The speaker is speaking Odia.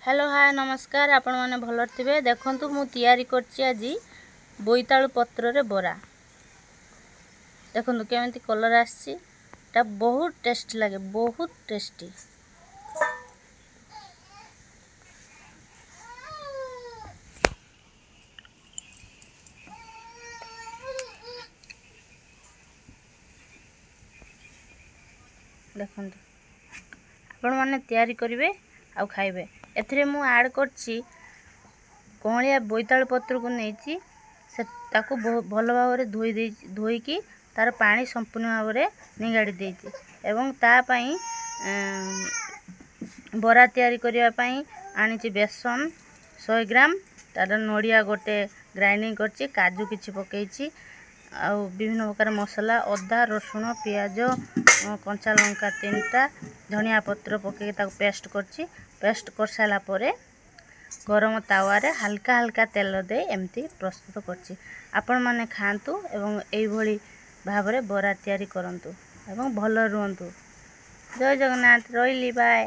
ହ୍ୟାଲୋ, ହାଏ, ନମସ୍କାର। ଆପଣମାନେ ଭଲରେ ଥିବେ। ଦେଖନ୍ତୁ, ମୁଁ ତିଆରି କରିଛି ଆଜି ବୋଇତାଳୁ ପତ୍ରରେ ବରା। ଦେଖନ୍ତୁ କେମିତି କଲର୍ ଆସିଛି। ଏଟା ବହୁତ ଟେଷ୍ଟି ଲାଗେ, ବହୁତ ଟେଷ୍ଟି। ଦେଖନ୍ତୁ, ଆପଣମାନେ ତିଆରି କରିବେ ଆଉ ଖାଇବେ। ଏଥିରେ ମୁଁ ଆଡ଼୍ କରିଛି କଅଁଳିଆ ବୋଇତାଳୁ ପତ୍ରକୁ ନେଇଛି, ସେ ତାକୁ ଭଲ ଭାବରେ ଧୋଇ ଦେଇଛି। ଧୋଇକି ତା'ର ପାଣି ସମ୍ପୂର୍ଣ୍ଣ ଭାବରେ ନିଗାଡ଼ି ଦେଇଛି ଏବଂ ତା ପାଇଁ ବରା ତିଆରି କରିବା ପାଇଁ ଆଣିଛି ବେସନ 100 ଗ୍ରାମ, ତା'ର ନଡ଼ିଆ ଗୋଟେ ଗ୍ରାଇଣ୍ଡିଙ୍ଗ କରିଛି, କାଜୁ କିଛି ପକାଇଛି ଆଉ ବିଭିନ୍ନ ପ୍ରକାର ମସଲା, ଅଦା, ରସୁଣ, ପିଆଜ, କଞ୍ଚା ଲଙ୍କା 3ଟା, ଧନିଆ ପତ୍ର ପକାଇକି ତାକୁ ପେଷ୍ଟ କରିଛି। ପେଷ୍ଟ କରିସାରିଲା ପରେ ଗରମ ତାୱାରେ ହାଲକା ହାଲକା ତେଲ ଦେଇ ଏମିତି ପ୍ରସ୍ତୁତ କରିଛି। ଆପଣମାନେ ଖାଆନ୍ତୁ ଏବଂ ଏଇଭଳି ଭାବରେ ବରା ତିଆରି କରନ୍ତୁ ଏବଂ ଭଲ ରୁହନ୍ତୁ। ଜୟ ଜଗନ୍ନାଥ। ରହିଲି, ବାଏ।